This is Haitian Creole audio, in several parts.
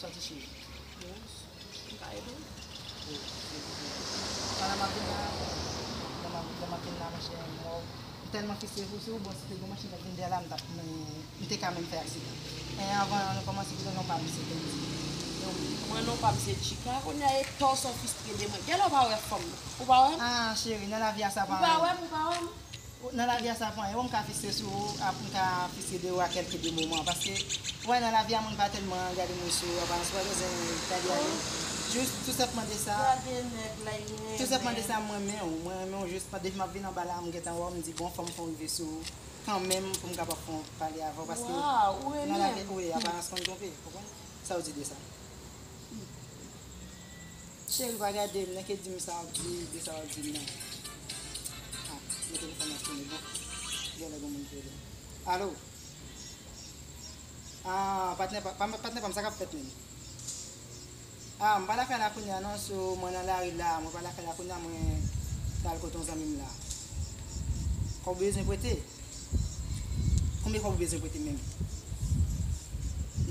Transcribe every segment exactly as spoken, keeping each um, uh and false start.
Sòti cheri. Bon, m ka ede w. Pandan m ap vin la, lè m ap, lè m ap vin la, monchè, m wè w. M tèlman fikse sou, sou ou, bon, si te gen machin k ap vin dèyè la, m t ap, m, m te ka menm fè aksidan. E anvan nou kòmanse, kite non pa m se Kendy. E wi. Mwen non pa m se Chika, kounye a e tò sa w fistre de mwen. Genlè w pa wè fanm nan. Ou pa wè m? Ah, cheri, nan lavi a sa pa anyen. Ou pa wè m, ou pa wè m? Nan lavi a sa pa anyen, ou m ka fikse sou ou, ap m ka fikse de ou a kèlke de moman. Paske, wè, nan lavi a moun pa tèlman gade moun sou aparans, ou pa bezwen gade ale. Jis tou senpman de sa, tou senpman de sa, m renmen w, mwen renmen w jis depi m ap vin anba la, m gentan wè w, m di bon, fò m fè yon rive sou ou kanmenm pou m kapab fè yon pale avè w, paske nan lavi, wi, aparans konn twonpe, konprann? Sa w di de sa? Cheri, pa gade m, nan ke di m sa w ap di, de sa w ap di m nan. Ah, men telefòn nan sonnen, bon. Genlè gen moun ki rele m. Alo? Ah, patnè pa, pa, patnè pa m, sa k ap fèt menm? Ah, m pa lakay la kounye a non, so mwen nan lari la, mwen pa lakay la kounye a, mwen pral kote yon zanmi m la. Kòb ou bezwen prete? Konbyen kòb ou bezwen prete menm?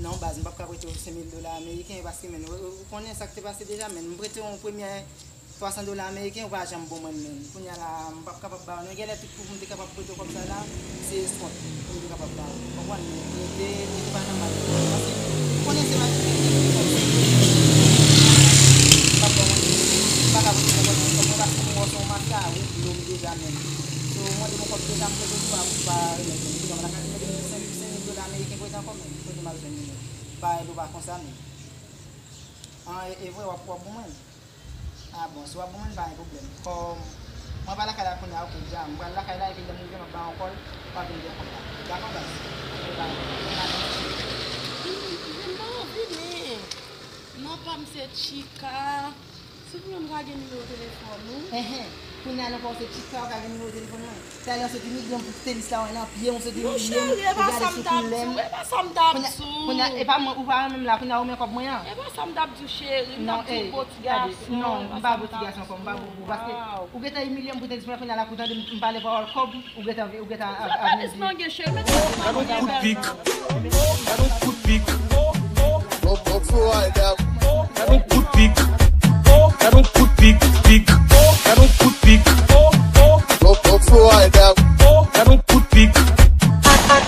Non, baz, m p ap ka prete w senk mil dola ameriken, paske, menn, ou, ou konnen sa k te pase deja, menn. M prete w yon premyè twa san dola ameriken, ou pa janm bon mwen, menn. Kounye a la, m p ap kapab ba w, non. Genlè tout pou m te kapab prete w kòb sa la, se eskont pou m te kapab ba w. Konprann? Men, men, te, te, te pa janm mal. Paske, ou konnen se maten, m p ap ba w mwen, m pa ka prete w kòb, kòb mwen, paske m wè w se yon mafya, ou blo m deja, menn. So, ou mande m yon kòb deja, m prete w, ou pa, ou pa remèt mwen. Kounye a, m pa ka remèt mwen senk, senk mil dola ameriken prete ankò, menn. Kote m al jwenn li, menn? Pa, e pa konsa, menn. Ah, e, e vre, w ap, w ap bon mwen? Ah bon, si w ap bon mwen, pa gen pwoblèm. Kòm mwen pa lakay la kounye a, oke, dja, m pral lakay la, epi lè m rive, m ap ba w yon kòl, w ap vin gen kòb la. Dakò, baz? Oke, baz. Mwen pa anvi, men non pa m se Chika. Souple, m ka gen nimewo telefòn ou? Enhen. Kounye a, non pa w se Chika, w ka gen nimewo telefòn mwen? Talè w sot imilye m pou tenis la, w nan pye m, w sot imilye m, ou gade sou koulè m. Kounye a, kounye a, e pa mwen, ou pa menm la, kounye a ou men kòb mwen an. E pa sa m t ap di w, cheri. M t ap di w bo ti gason. Non, m pa bo ti gason ankò, m pa bo, bo, paske ou gentan imilye m pou tenis mwen, kounye a la, kou tande m, m pale pawòl kòb, ou gentan, ou gentan ap, ap vin di. Gad yon kout pik. Gad yon kout pik. Gad yon kout pik. Gad yon kout pik, pik. Gad yon kout pik. Gad yon kout pik.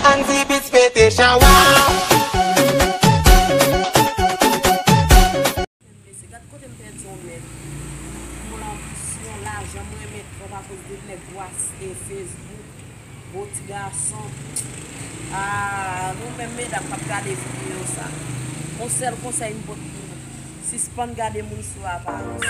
Andy Beats mete chawa. Mesye, gad kote m pèdi yon nèg. Pou lanbisyon, lajan, m renmen twòp akoz de nèg gwo aste Facebook, gwo ti gason. Ah, nou menm medam k ap gade videyo sa, yon sèl konsèy m pot pou nou, sispann gade moun sou aparans.